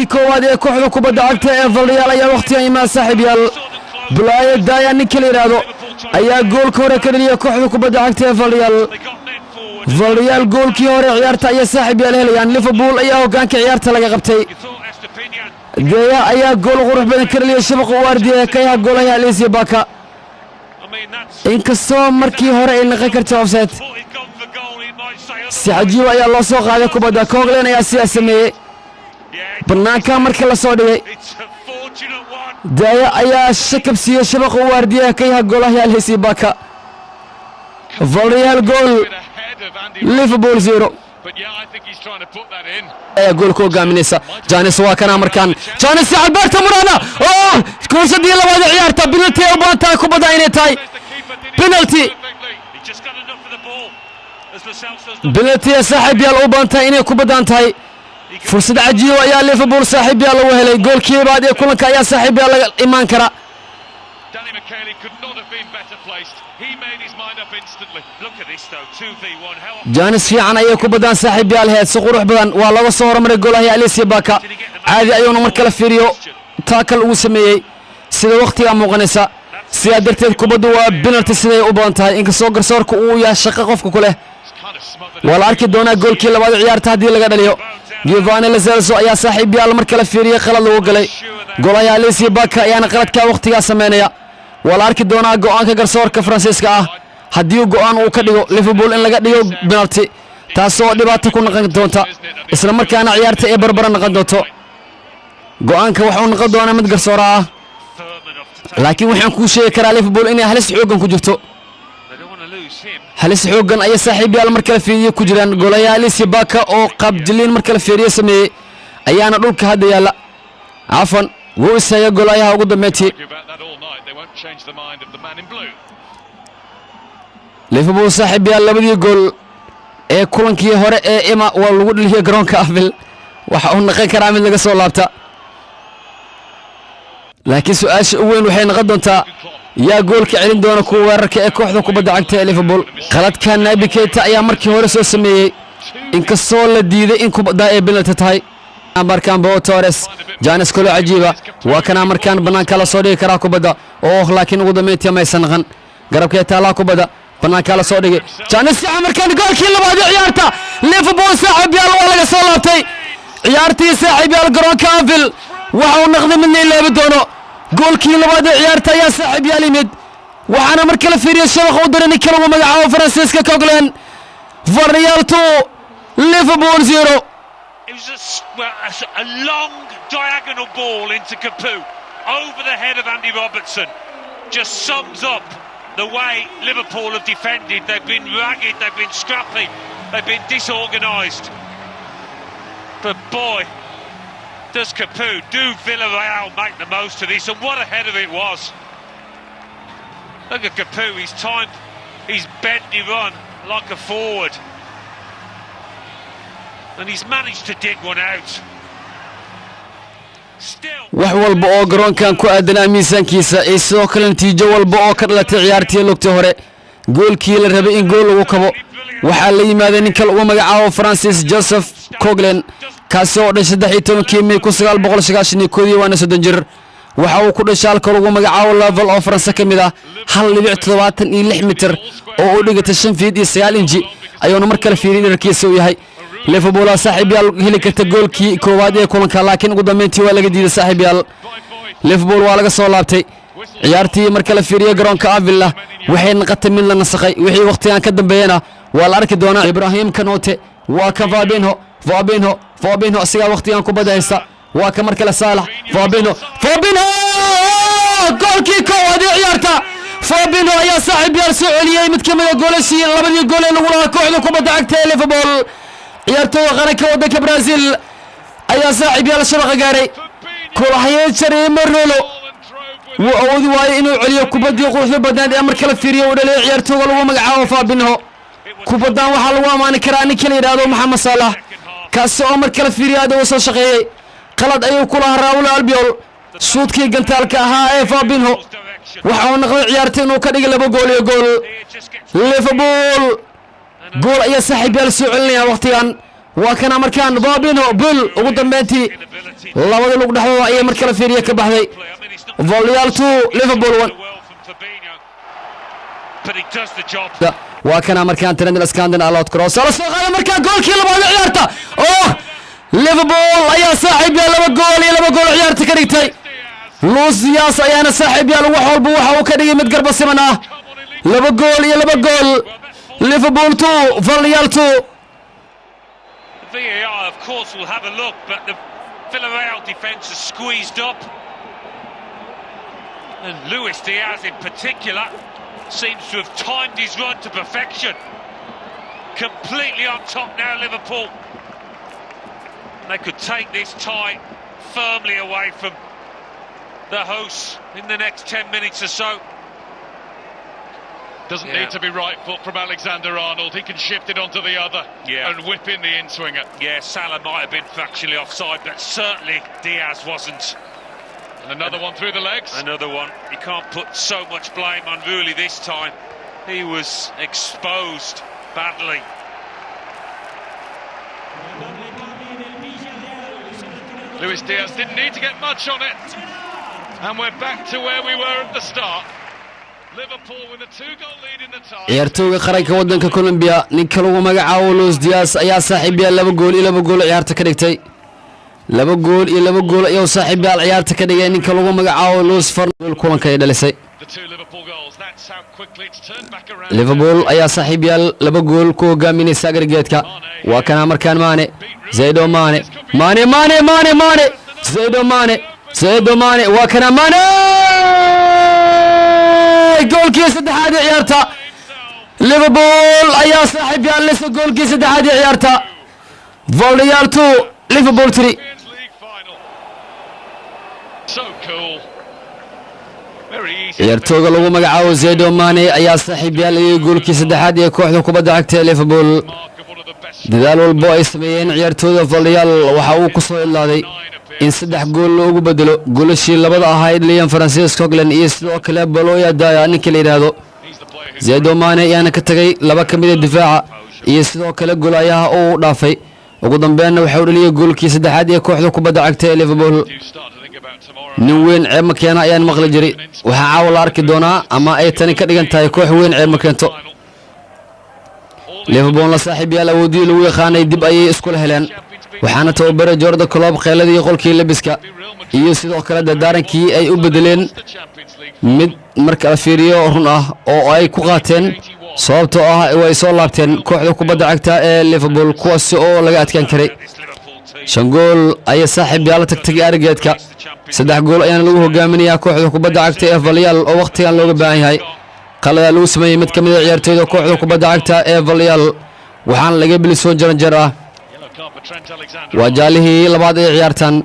Goolkii koowaad ee kooxda kubadda cagta ee Villarreal ayaa wakhtigan imaan, saaxiib yaal. Boulaye Dia ninka la yidhaahdo ayaa goolka hore ka dhaliya kooxda kubadda cagta ee Villarreal. Villarreal goolkii hore ciyaarta ayaa, saaxiib yaal, helayaan. Liverpool ayaa hoggaanka ciyaarta laga qabtay. Dia ayaa gool qurux badan ka dhaliyay shabaqa u ardiyay kayaha goolaha Alisson Becker, inkastoo markii hore ay naqon kartay offside. Si cajiib ayaa loo soo qaaday kubadda. Coquelin ayaa sidaa sameeyey. Bannaanka markii la soo dhigay, Dia ayaa shakab siiyey shabaqa u waardiyaha kayaha goolaha Alisson Becker. Villarreal goal, Liverpool 0. Ayaa gool ku hogaaminaysa. Chance waa kana markaan, chance Alberto Moreno oo fursadii labaad ee ciyaarta. Penalty ay u badan tahay kubadda inay tahay penalty. Penalty, saaxiib yaal, u badan tahay inay kubaddan tahay. Fursad cajiib ayaa Liverpool, saaxiib yaal, lagu helay. Goolkii labaad ee kulanka ayaa, saaxiib yaal, laga imaan kara. Danny Makkelie could not have been better placed. He made his mind up instantly. Look at this though, 2v1. How Chance fiican ayay kubaddan, saaxiib yaal, heed si qurux badan waa laga soo hormaray goolaha Alisson Becker. Caadi ayuuna mar kale fiiriyo tackle ugu sameeyey sida wakhtigaa muuqanaysa. Sidaa darteed kubaddu waa penalty siday u badan tahay, inkastoo garsoorka uu yahay shaqo qofka ku leh. It's kind of smothered. Waa la arki doonaa goolkii labaad ciyaarta haddii laga dhaliyo. Giovani Lo Celso ayaa, saaxiib yaal, mar kale fiiriyey qalad lagu galay. Goolaha Alisson Becker ayaana qaladkaa wakhtigaa sameynaya. Waa la arki doonaa go'aanka garsoorka Faransiiska ah haddii go'aan uu ka dhigo Liverpool in laga dhigo penalty, taasoo dhibaato ku noqon doonta, isla markaana ciyaarta ee barbara noqon doonto. Go'aanka waxuu noqon doonaa mid garsoora ah, firm enough to take. laakiin waxaan kuu sheegi karaa Liverpool inay halis xooggan ku jirto. They don't want to lose him. Halis xooggan ayay, saaxiib yaal, mar kale fiiriye ku jiraan. Goolaha Alisson Becker oo qaabjiliin mar kale fiiriye sameeyey ayaana dhulka hadda yaalla. Cafan, wuu istaagay goolayaha ugu dambeyntii. Argue about that all night. They won't change the mind of the man in blue. Liverpool, saaxiib yaal, labadii gool ee kulankii hore ee ima waa lagu dhaliyay garoonka Anfield. Waxa uu noqon karaa mid laga soo laabta, laakiin su-aasha ugu weyn waxay noqon doontaa: yaa goolka celin doona kuwa weerarka ee kooxda kubadda cagta ee Liverpool? Qaladka Naby Keita ayaa markii hore soo sameeyey, inkastoo la diiday in kubadda ay penalty tahay. Markaan Pau Torres, chance kaloo cajiiba waa kanaa. Markaan bannaanka la soo dhigi karaa kubadda oo, laakiin ugu dambeyntii maysan naqan. Garabkee taalaa kubadda, bannaanka la soo dhigay. Chance fiican markaan, goolkii labaad ee ciyaarta Liverpool! Saaxiib yaal, waa laga soo laabtay ciyaartii, saaxiib yaal. Garoonka Anfield waxa uu noqday mid la ilaabi doono. Goolkii labaad ee ciyaarta ayaa, saaxiib yaal, yimid, waxaana mar kale fiiriyay shabaqa u diray ninka lagu magacaabo Faransiiska Coquelin. Villarreal 2, Liverpool 0. It was well, a long diagonal ball into Capoue over the head of Andy Robertson. Just sums up the way Liverpool have defended. They've been ragged, they've been scrappy, they've been disorganised. But boy, does Capoue, do Villarreal make the most of this, and what a header it was. Look at Capoue, he's timed his bendy run like a forward. And he's managed to dig one out. Still. Wax walba oo garoonkan ku aadanaa miisaankiisa iyo sidoo kale natiijo walba oo ka dhalatay ciyaartii lugtii hore, goolkii la rabay in gool lagu kabo waxaa la yimaaday ninka lagu magacaabo Francis Joseph Coquelin, kaasi oo dhashay 13-kii May 1991-dii, waana 30 jir. Waxa uu ku dhashay halka lagu magacaabo Laval oo Faranse ka mid ah. 1.76 mitir oo u dhigata 5 feet iyo 9 inji ayuuna mar kale fiiriy dherarkiisa uu yahay. Liverpool saaxiib yaal heli karta goolkii koowaad ee kulanka, laakiin ugu dambeyntii waa laga diiday. Saaxiib yaal, Liverpool waa laga soo laabtay ciyaartii. Marka la fiiriyo garoonka Anfield waxay noqotay mid la nasakhay. Wixii wakhtigan ka dambeeyana waa la arki doonaa. Ibrahim Konaté waa ka, Fabinho, Fabinho, Fabinho isagaa wakhtigan kubadda haysta. Waa ka mar kale Saalax, Fabinho, Fabinho! Goolkii koowaad ee ciyaarta Fabinho ayaa, saaxiib yaal, soo celiyey mid ka mida goolashii labadii gool ee lagu lahaa kooxda kubadda cagta ee Liverpool. Ciyaartooyda qaranka waddanka Brazil ayaa, saaxiib yaal, shabaqa gaaray. Kulahaye Jarimo Rolo wuu awoodi waayey inuu celiyo kubaddii quruxda badnayd ee marka la fiiriyo uu dhaliyay ciyaartooyga lagu magacaabo Fabinho. Kubaddan waxaa lagu ammaani karaa ninka la yidhaahdo Maxamed Saalax, kaasi oo marka la fiiriyo aad uga soo shaqeeyey. Qalad ayuu ku lahaa Raul Albiol. Shuudkii gantaalka ahaa ee Fabinho waxa uu noqday ciyaarta inuu ka dhigay 2 gool iyo gool. Liverpool gool ayaa, saaxiib yaal, soo celinaya waqtigan. Waa kana markaan Fabinho bul ugu dambeyntii. Labada lug dhexdooda ayay mar kale fiiriya ka baxday. Villarreal 2, Liverpool 1. Well from Fabinho. But he does the job. Waa kana markaan Trent Alexander Arnold, cross la soo qaaday, markaa goolkii labaad ee ciyaarta. Oh, Liverpool ayaa, saaxiib yaal, 2 gool iyo 2 gool ciyaarta ka dhigtay. Luis Diaz ayaana, saaxiib yaal, wax walba waxa uu ka dhigay mid garba siman ah. 2 gool iyo 2 gool, Liverpool 2, Villarreal 2. The VAR, of course, will have a look, but the Villarreal defence has squeezed up. And Luis Diaz, in particular, seems to have timed his run to perfection. Completely on top now, Liverpool. They could take this tie firmly away from the hosts in the next 10 minutes or so. Doesn't Yeah. need to be right foot from Alexander Arnold. He can shift it onto the other and whip in the in-swinger. Yeah, Salah might have been fractionally offside, but certainly Diaz wasn't. And another one through the legs. Another one. You can't put so much blame on Rulli this time. He was exposed badly. Luis Diaz didn't need to get much on it. And we're back to where we were at the start. Liverpool with a two-goal lead in the tie. Ciyaartooyga qaranka waddanka Colombia, ninka lagu magacaabo Luis Diaz, ayaa, saaxiibyaal, 2 gool iyo 2 gool ciyaarta ka dhigtay. 2 gool iyo 2 gool ayuu, saaxiibyaal, ciyaarta ka dhigay ninka lagu magacaabo Luis Fernando kulanka ay dhalisay. The two Liverpool goals. That's how quickly it's turned back around. Liverpool ayaa, saaxiibyaal, 2 gool ku hogaaminaysa aggregate-ka. Waa kana markaan Mane, Sadio Mane, Mane, Mane, Mane, Mane, Sadio Mane, Sadio Mane, waa kana Mane, goolkii saddexaad ee ciyaarta. Liverpool ayaa, saaxiibyaal, lisa goolkii saddexaad ee ciyaarta. Villarreal 2, Liverpool 3. Champions League final. So cool. Very easy. Ciyaartooyga lagu magacaabo Sadio Mane ayaa, saaxiibyaal, iyo goolkii saddexaad ee kooxda kubadda cagta ee Liverpool. Mark of one of the best. Dadaal walbo ay sameeyeen ciyaartooyda Villarreal waxa uu ku soo idlaaday in 3 gool loogu bedelo goolashii labada ahayd Liam Francis Coquelin iyo sidoo kale Boulaye Dia ninka la yidhaahdo. He's the player who's Sadio Mane ayaana ka tagay laba ka mid a difaaca iyo sidoo kale goolayaha oo uu dhaafay. Ugu dambeynna waxa uu dhaliyay goolkii saddexaad ee kooxda kubadda cagta ee Liverpool. Do start to think about tomorrow. Nin weyn ceeb ma keena ayaan maqli jiray. Waxaa caawa la arki doonaa ama ay tani ka dhigan tahay koox weyn ceeb ma keento. Final. Liverpoolna, saaxiibyaal, awoodihii lagu yaqaanay dib ayay iskula heleen, waxaana tababare Jurgen Klopp qeyladii qolkii labiska iyo sidoo kale dardaarankii ay u bedeleen The Champions League mid marka la fiiriyo run ah oo ay ku qaateen, sababtoo ah way soo laabteen kooxda kubadda cagta ee Liverpool, kuwaasi oo laga adkaan karay. This Liverpool team. 5 gool ayay, saaxiib yaala, tagtay aggregate-ka. 3 gool ayaana lagu hogaaminayaa kooxda kubadda cagta ee Villarreal oo wakhtigan looga baahan yahay. Qaladaa lagu sameeyey mid ka mid a ciyaartooyda kooxda kubadda cagta ee Villarreal, waxaana laga bilisoon jaranjar ah. Yellow card for Trent Alexander. Waa jaalihii labaad ee ciyaartan.